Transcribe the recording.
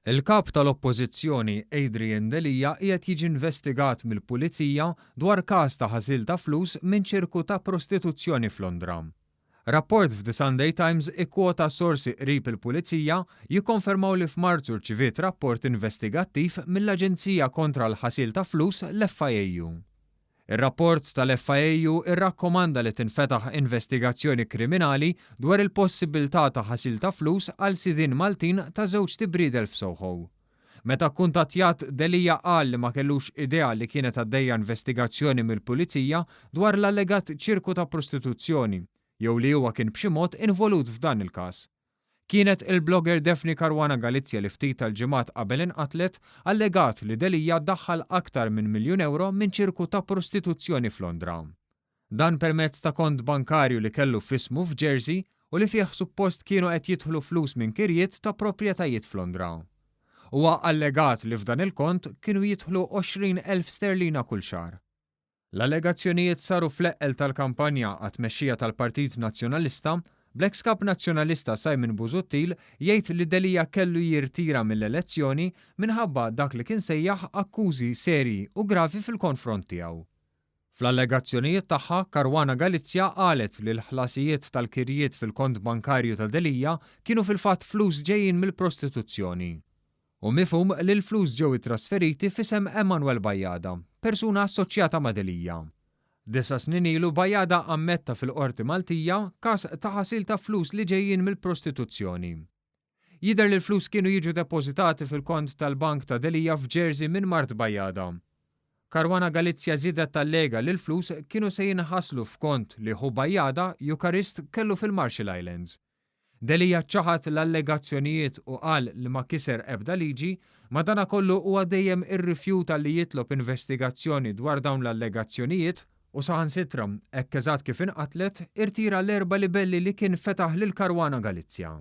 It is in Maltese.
Il-Kap tal-Oppożizzjoni Adrian Delia qiegħed jiġi investigat mill-Pulizija dwar każ ta' ħasil ta' flus minn ċirku ta' prostituzzjoni f'Londra. Rapport f'The Sunday Times ikkwota sorsi qrib il-Pulizija jikkonfermaw li f'Marzu rċiviet rapport investigattiv mill-Aġenzija kontra l-Ħasil ta' Flus, l-FIAU. Ir-rapport tal-FIAU rrakkomanda li tinfetaħ investigazzjoni kriminali dwar il-possibbiltà ta' ħasil ta' flus għal sidien Maltin ta' żewġt ibriedel f'Soho. Meta kkuntattjat, Delia qal li ma kellux idea li kienet għaddejja investigazzjoni mill-Pulizija dwar l-allegat ċirku ta' prostituzzjoni jew li huwa kien b'xi mod involut f'dan il-każ. Kienet il-blogger Daphne Caruana Galizia li ftit tal-ġimgħat qabel inqatlet, allegat li Delia daħħal aktar minn miljun ewro minn ċirku ta' prostituzzjoni f'Londra. Dan permezz ta' kont bankarju li kellu f'ismu f'Jersey u li fih suppost kienu qed jidħlu flus minn kirjiet ta' proprjetajiet f'Londra. Huwa allegat li f'dan il-kont kienu jidħlu 20,000 sterlina kull xahar. L-allegazzjonijiet saru fl-eqqel tal-kampanja għat-tmexxija tal-Partit Nazzjonalista, bl-eks Kap Nazzjonalista Simon Busuttil jgħid li Delia kellu jirtira mill-elezzjoni minħabba dak li kien sejjaħ akkużi serji u gravi fil-konfront tiegħu. Fl-allegazzjonijiet tagħha, Caruana Galizia qalet li l-ħlasijiet tal-kirjiet fil-kont bankarju ta' Delia kienu fil-fatt flus ġejjin mill-prostituzzjoni. Hu mifhum li l-flus ġew ittrasferiti f'isem Emmanuel Bajada, persuna assoċjata ma' Delia. Disa' snin ilu Bajada ammetta fil-Qorti Maltija każ ta' ħasil ta' flus li ġejjin mill-prostituzzjoni. Jidher li l-flus kienu jiġu depożitati fil-kont tal-bank ta' Delia f'Jersey minn mart Bajada. Caruana Galizia żiedet tallega li l-flus kienu se jinħaslu f'kont li ħu Bajada, Eucharist, kellu fil-Marshall Islands. Delia ċaħad l-allegazzjonijiet u qal li ma kiser ebda liġi, madanakollu huwa dejjem irrifjuta li jitlob investigazzjoni dwar dawn l-allegazzjonijiet u saħansitra, hekk eżatt kif inqatlet, irtira l-erba' libelli li kien fetaħ lil Caruana Galizia.